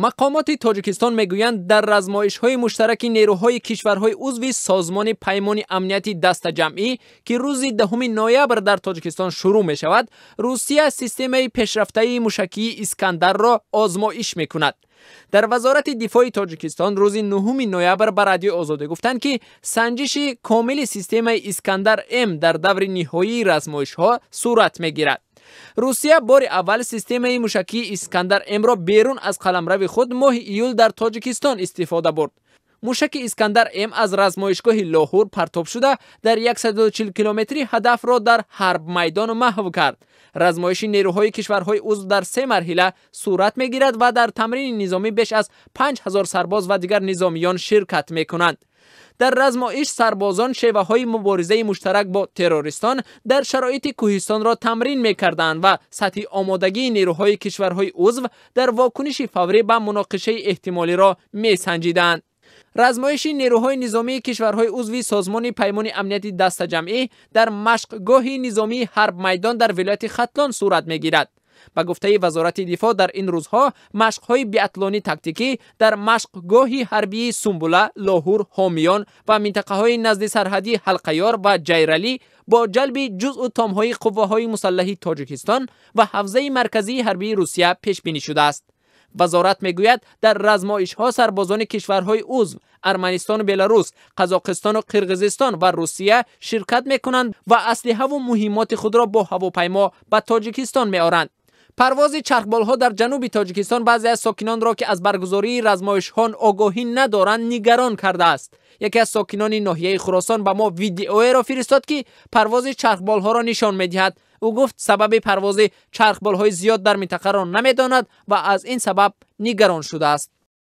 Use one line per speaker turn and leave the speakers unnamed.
Мақомоти Тоҷикистон мегӯянд, дар размоишҳои муштараки нерӯҳои кишварҳои узви Созмони Паймони Амнияти Дастаҷамъӣ, ки рӯзи 10 ноябр дар Тоҷикистон шурӯъ мешавад, Русия системаи пешрафтаи мушакии Искандарро озмоиш мекунад. Дар Вазорати дифои Тоҷикистон рӯзи 9 ноябр ба Радиои Озодӣ гуфтанд, ки санҷиши комили системаи Искандар М дар даври ниҳоии размоишҳо сурат мегирад. Русия бори аввал системаи мушакии Искандар Мро берун аз қаламрави худ моҳи июл дар Тоҷикистон истифода бурд. Мушаки Искандар М аз размоишгоҳи Лоҳур партоб шуда, дар 140 километрӣ ҳадафро дар ҳарбмайдон маҳв кард. Размоиши нерӯҳои кишварҳои узв дар се марҳила сурат мегирад ва дар тамрини низомӣ беш аз 5000 сарбоз ва дигар низомиён ширкат мекунанд. Дар размоиш сарбозон шеваҳои муборизаи муштарак бо террористон дар шароити кӯҳистонро тамрин мекарданд ва сатҳи омодагии нерӯҳои кишварҳои узв дар вокуниши фаврӣ ба муноқишаи эҳтимолиро месанҷиданд. Размоиши нерӯҳои низомии кишварҳои узви Созмони Паймони Амнияти Дастаҷамъӣ дар машқгоҳи низомии ҳарбмайдон дар вилояти Хатлон сурат мегирад. Ба гуфтаи Вазорати дифоъ, дар ин рӯзҳо машқҳои биатлонӣ тактикӣ дар машқгоҳи ҳарбии Сумбула, Лоҳур, Ҳомиён ва минтақаҳои назди сарҳадии Ҳалқаёр ва Ҷайралӣ бо ҷалби ҷузъу томҳои қувваҳои мусаллаҳи Тоҷикистон ва ҳавзаи марказии ҳарбии Русия пешбинӣ шудааст. Вазорат мегӯяд, дар размоишҳо сарбозони кишварҳои узв Арманистону Беларус, Қазоқистону Қирғизистон ва Русия ширкат мекунанд ва аслиҳаву муҳиммоти худро бо ҳавопаймо ба Тоҷикистон меоранд. Парвози чархболҳо дар ҷануби Тоҷикистон баъзе аз сокинонро, ки аз баргузории размоишҳо огоҳӣ надоранд, нигарон кардааст. Яке аз сокинони ноҳияи Хуросон ба мо видеоеро фиристод, ки парвози чархболҳоро нишон медиҳад. Ӯ гуфт, сабаби парвози чархболҳои зиёд дар минтақаро намедонад ва аз ин сабаб нигарон шудааст.